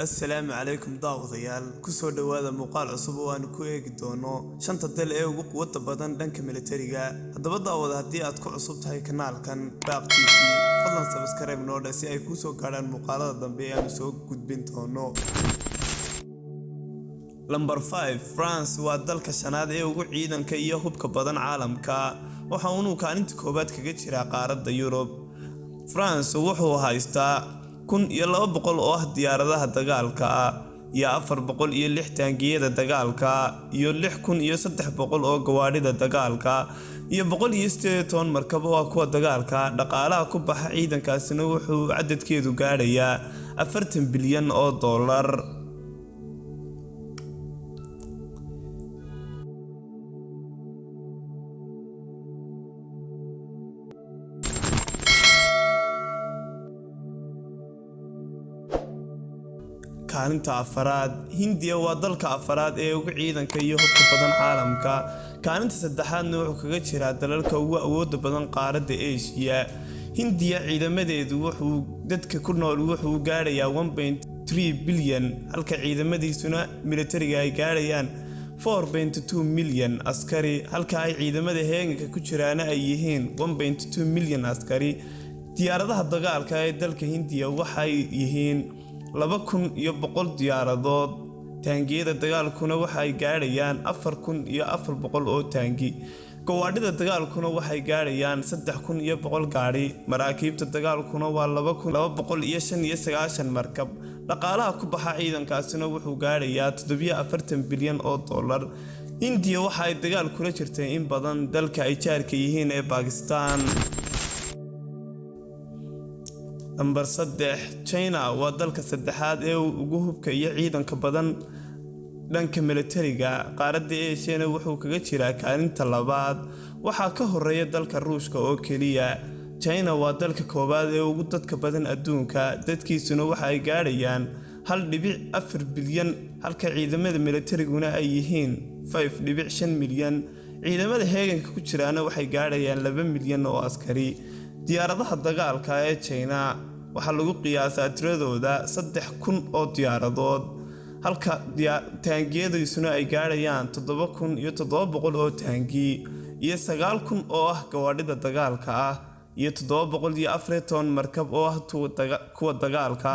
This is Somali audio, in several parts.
Assalaamu calaykum daawadayaal, kusoo dhowaada muuqaal cusub oo aanu ku eegi doono shanta dal ee ugu quwadda badan dhanka militariga. Haddaba daawada, haddii aad ku cusub tahay kanaalkan Baaq TV, fadlan subscribe noo dheh si ay kuu soo gaadhaan muuqaalada dambe ee aanu soo gudbin doono. Number 5, France waa dalka shanaad ee ugu ciidanka iyo hubka badan caalamka, waxa uunuu kaalinta koowaad kaga jiraa qaaradda Yurub. France wuxuu haystaa 1200 oo ah diyaaradaha dagaalka ah iyo 406 taangiyada dagaalka iyo 6300 oo gawaadhida dagaalka iyo 118 markab oo ah kuwa dagaalka. Dhaqaalaha ku baxa ciidankaasina wuxuu cadadkeedu gaadhayaa 40 bilyan oo dollar. Kaalinta afaraad, Hindiya waa dalka afaraad ee ugu ciidanka iyo hubka badan caalamka. Kaalinta saddexaadna wuxuu kaga jiraa dalalka ugu awooda badan qaaradda Asia. Hindiya ciidamadeedu wuxuu dadka ku nool wuxuu gaadhayaa 1.3 bilyan, halka ciidamadiisuna militariga ay gaadhayaan 4.2 milyan askari, halka ay ciidamada heeganka ku jiraana ay yihiin 1.2 milyan askari. Diyaaradaha dagaalka ee dalka Hindiya waxay yihiin 2100 diyaaradood. Taangiyada dagaalkuna waxay gaadhayaan 4400 oo taangi. Gawaadhida dagaalkuna waxay gaadhayaan 3100 gaadhi. Maraakiibta dagaalkuna waa 2295 markab. Dhaqaalaha ku baxa ciidankaasina wuxuu gaadhayaa 47 bilyan oo dollar. Hindiya waxa ay dagaal kula jirtay in badan dalka ay jaarka yihiin ee Bakistan. Number 3, China waa dalka saddexaad ee ugu hubka iyo ciidanka badan dhanka militariga. Qaaradda Asia wuxuu kaga jiraa kaalinta labaad, waxaa ka horeeya dalka Ruushka oo keliya. China waa dalka koowaad ee ugu dadka badan adduunka, dadkiisuna waxa ay gaadhayaan 1.4 bilyan, halka ciidamada militariguna ay yihiin 5.5 milyan. Ciidamada heeganka ku jiraana waxay gaadhayaan 2 milyan oo askari. Diyaaradaha dagaalka ee China waxaa lagu qiyaasaa tiradooda 3000 oo diyaaradood, halka taangiyadiisuna ay gaadhayaan 7700 oo taangi iyo 9000 oo ah gawaadhida dagaalka ah iyo 714 markab oo ah kuwa dagaalka.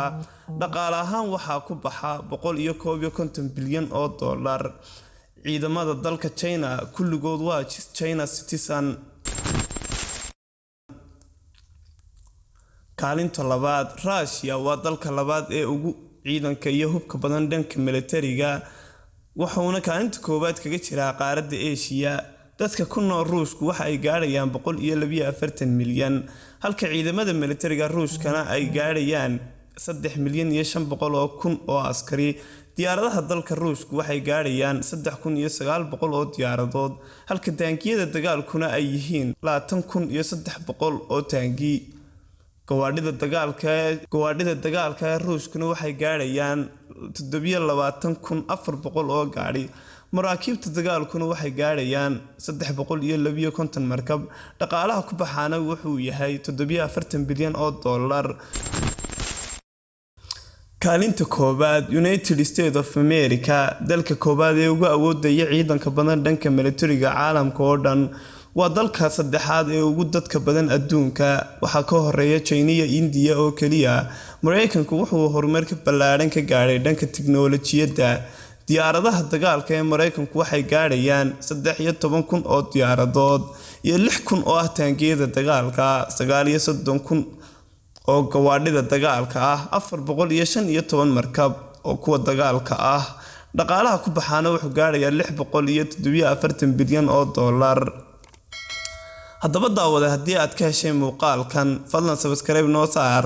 Dhaqaale ahaan waxaa ku baxa 151 bilyan oo dollar. Ciidamada dalka China kulligood waa China citizen. Kaalinta labaad, Russia waa dalka labaad ee ugu ciidanka iyo hubka badan dhanka militariga, wuxuuna kaalinta koowaad kaga jiraa qaaradda Asia. Dadka ku nool Ruushku waxa ay gaadhayaan 142 milyan, halka ciidamada militariga Ruushkana ay gaadhayaan 3,500,000 oo askari. Diyaaradaha dalka Ruushku waxay gaadhayaan 3900 oo diyaaradood, halka taangiyada dagaalkuna ay yihiin 20,300 oo taangi. Gawaadhida dagaalka ee Ruushkuna waxay gaadhayaan 27,400 oo gaadhi. Maraakiibta dagaalkuna waxay gaadhayaan 352 markab. Dhaqaalaha ku baxaana wuxuu yahay 47 bilyan oo dollar. Kaalinta koowaad, United States of America, dalka koowaad ee ugu awoodaya ciidanka badan dhanka militariga caalamka oo dhan, waa dalka saddexaad ee ugu dadka badan adduunka. Waxaa ka horeeya China iyo India oo keliya. Mareykanku wuxuu horumarka ballaadhan ka gaadhay dhanka tiknoolajiyadda. Diyaaradaha dagaalka ee Mareykanku waxay gaadhayaan 13,000 oo diyaaradood iyo 6000 oo ah taangiyada dagaalka, 39,000 oo gawaadhida dagaalka ah, 415 markab oo kuwa dagaalka ah. Dhaqaalaha ku baxaana wuxuu gaadhayaa 647 bilyan oo dollar. Haddaba daawade, haddii aad ka heshay muuqaalkan, fadlan subscribe noo saar.